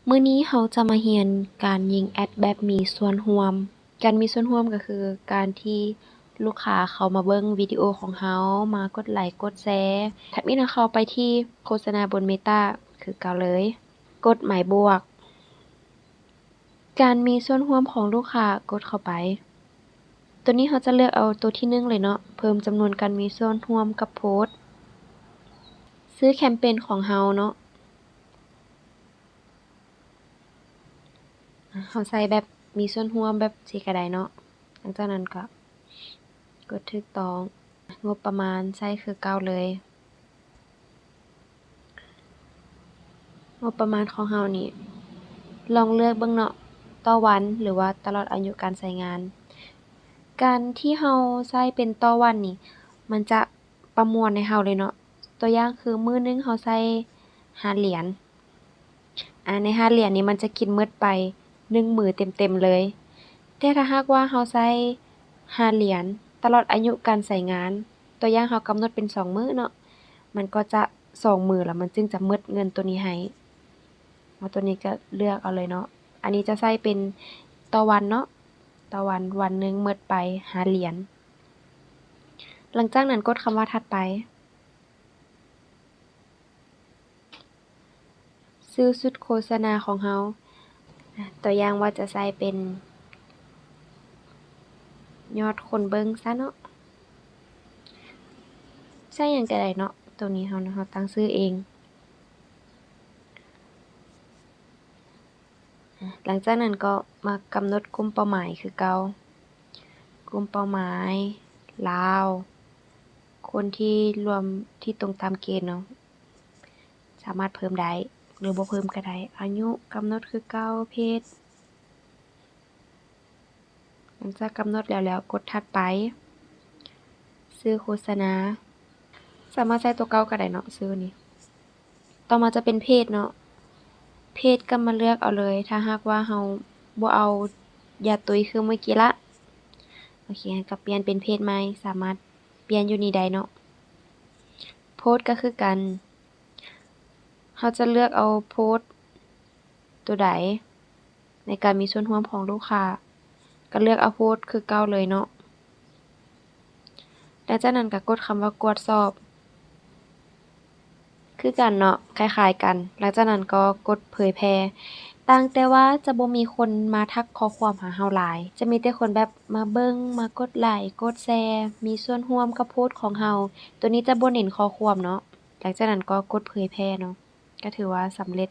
ມື້ນີ້ເຮົາຈະມາຮຽນການຍິງແອັດແບບມີສ່ວນຮ່ວມ. ການມີສ່ວນຮ່ວມກໍຄືການທີ່ລູກຄ້າເຂົ້າມາເບິ່ງວິດີໂອຂອງເຮົາ, ມາກົດໄລກ໌ ກົດແຊ. ທຳອິດເຮົາເຂົ້າໄປທີ່ໂຄສະນາບົນ Meta ຄືເກົ່າເລີຍ, ກົດໝາຍບວກ. ການມີສ່ວນຮ່ວມຂອງລູກຄ້າ, ກົດເຂົ້າໄປ. ໂຕນີ້ເຮົາຈະເລືອກເອົາໂຕທີໜຶ່ງເລີຍເນາະ, ເພີ່ມຈຳນວນການມີສ່ວນຮ່ວມກັບໂພສ. ຊື່ແຄມເປນຂອງເຮົາເນາະ, ເຮົາໃສ່ແບບມີສ່ວນຮ່ວມແບບຊີ້ກໍໄດ້ເນາະ. ຫຼັງຈາກນັ້ນກໍກົດຖືກຕ້ອງ, ງົບປະມານໃສ່ຄືເກົ່າເລີຍ. ງົບປະມານຂອງເຮົານີ້ ລອງເລືອກເບິ່ງເນາະ, ຕໍ່ວັນ ຫຼືວ່າຕະຫຼອດອາຍຸການໃຊ້ງານ. ການທີ່ເຮົາໃຊ້ເປັນຕໍ່ວັນນີ້ ມັນຈະປະມວນໃຫ້ເຮົາເລີຍເນາະ. ຕົວຢ່າງຄືມື້ໜຶ່ງເຮົາໃຊ້ຫ້າຫຼຽນ, ອາ ໃນຫ້າຫຼຽນນີ້ມັນຈະກິນໝົດໄປໜຶ່ງມື້ເຕັມໆເລີຍ. ແຕ່ຖ້າຫາກວ່າເຮົາໃຊ້ຫ້າຫຼຽນຕະຫຼອດອາຍຸການໃຊ້ງານ, ຕົວຢ່າງເຮົາກຳນົດເປັນສອງມື້ເນາະ, ມັນກໍຈະສອງມື້ລະມັນຈຶ່ງຈະໝົດເງິນໂຕນີ້ໃຫ້. ເອົາໂຕນີ້ກໍເລືອກເອົາເລີຍເນາະ. ອັນນີ້ຈະໃຊ້ເປັນຕໍ່ວັນເນາະ, ຕໍ່ວັນ, ວັນໜຶ່ງໝົດໄປຫ້າຫຼຽນ. ຫຼັງຈາກນັ້ນກົດຄຳວ່າຖັດໄປ. ຊື່ຊຸດໂຄສະນາຂອງເຮົາ, ຕົວຢ່າງວ່າຈະໃສ່ເປັນຍອດຄົນເບິ່ງຊະເນາະ, ໃສ່ຫຍັງກໍໄດ້ເນາະ, ໂຕນີ້ເຮົາ, ເຮົາຕັ້ງຊື່ເອງ. ຫຼັງຈາກນັ້ນກໍມາກຳນົດກຸ່ມເປົ້າໝາຍຄືເກົ່າ, ກຸ່ມເປົ້າໝາຍລາວ, ຄົນທີ່ລວມທີ່ຕົງຕາມເກນເນາະ. ສາມາດເພີ່ມໄດ້ ຫຼືບໍ່ເພີ່ມກໍໄດ້. ອາຍຸກຳນົດຄືເກົ່າ, ເພດ. ຫຼັງຈາກກຳນົດແລ້ວ, ແລ້ວກົດຖັດໄປ. ຊື່ໂຄສະນາ, ສາມາດໃສ່ຕົວເກົ່າກໍໄດ້ເນາະ, ຊື່ນີ້. ຕໍ່ມາຈະເປັນເພດເນາະ, ເພດກໍມາເລືອກເອົາເລີຍ. ຖ້າຫາກວ່າເຮົາບໍ່ເອົາຢາຕຸ້ຍຄືມື້ກີ້ລະ, ໂອເຄ, ກໍປ່ຽນເປັນເພດໃໝ່, ສາມາດປ່ຽນຢູ່ນີ້ໄດ້ເນາະ. ໂພສກໍຄືກັນ, ເຮົາຈະເລືອກເອົາໂພສຕົວໃດໃນການມີສ່ວນຮ່ວມຂອງລູກຄ້າ, ກໍເລືອກເອົາໂພສຄືເກົ່າເລີຍເນາະ. ຫຼັງຈາກນັ້ນກໍກົດຄຳວ່າກວດສອບຄືກັນເນາະ, ຄ້າຍໆກັນ. ຫຼັງຈາກນັ້ນກໍກົດເຜີຍແຜ່. ຕ່າງແຕ່ວ່າຈະບໍ່ມີຄົນມາທັກຂໍ້ຄວາມຫາເຮົາຫຼາຍ, ຈະມີແຕ່ຄົນແບບມາເບິ່ງ, ມາກົດໄລກ໌, ກົດແຊ, ມີສ່ວນຮ່ວມກັບໂພສຂອງເຮົາ. ໂຕນີ້ຈະບໍ່ເນັ້ນຂໍ້ຄວາມເນາະ. ຫຼັງຈາກນັ້ນກໍກົດເຜີຍແຜ່ເນາະ, ກໍຖືວ່າສຳເລັດ.